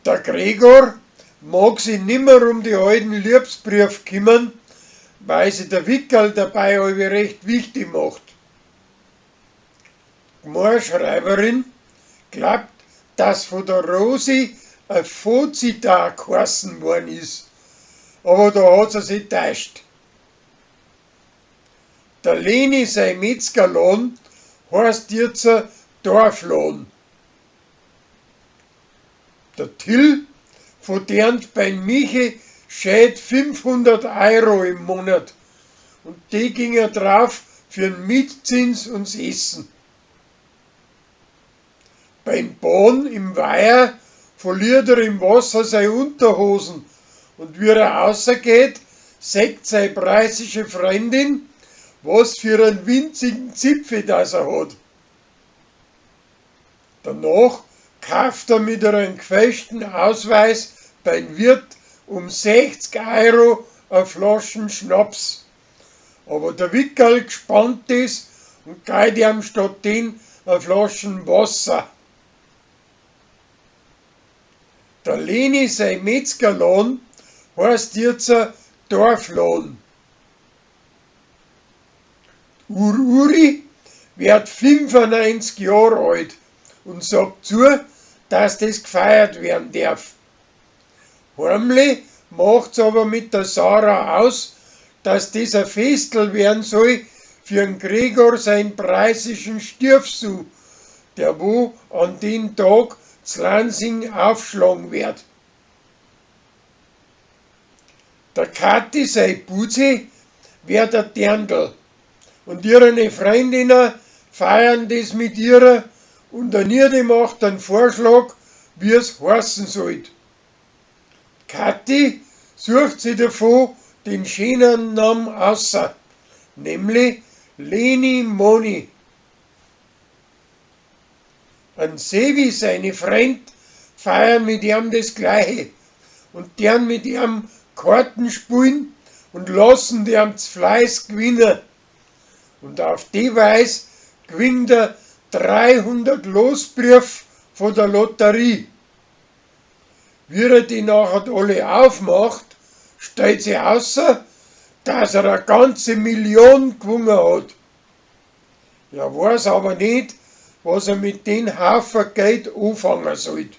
Der Gregor mag si nimmer um die alten Liebsbrief kümmern, weil si der Wickerl dabei allweil recht wichtig macht. Gmoaschreiberin glaubt, dass von der Rosi a Fozida g'heißen worn is, aber da hat sie si täuscht. Der Leni sei Metzgerladen heißt jetzt Dorfladen. Der Till verdient beim Michi schät 500 Euro im Monat und die gingen drauf für'n Mietzins und's Essen. Beim Bahn im Weiher verliert er im Wasser sei Unterhosen und wie er aussergeht, sagt sei preußische Freundin, was für einen winzigen Zipfel das er hat. Danach kauft er mit einem gefälschten Ausweis beim Wirt um 60 Euro a Flaschen Schnaps. Aber der Wickerl gspannt is und geit ihm statt den a Flaschen Wasser. Der Leni sei Metzgerladen heißt jetzt Dorfladen. Ur-Uri wird 95 Jahr alt und sagt zu, dass das gefeiert werden darf. Heimlich macht's aber mit der Sarah aus, dass das a Festl werden soll für'n Gregor sein preußischen Stiefsohn, der wo an den Tag z'Lansing aufschlagen wird. Der Kathi sei Buzi wird a Dirndl und ihre Freundinnen feiern das mit ihrer und der Niede macht einen Vorschlag, wie's heißen sollt. Kathi sucht sich davon den schönen Namen außer, nämlich Leni Moni. Ein Sevi seine Freund feiern mit ihm das Gleiche und deren mit ihm Karten spielen und lassen dem z'Fleiß gewinnen. Und auf die Weise gewinnt er 300 Losbrief von der Lotterie. Wie er die nachher alle aufmacht, stellt sich außer, dass er eine ganze Million gewonnen hat. Er weiß aber nicht, was er mit den Haufen Geld anfangen sollt.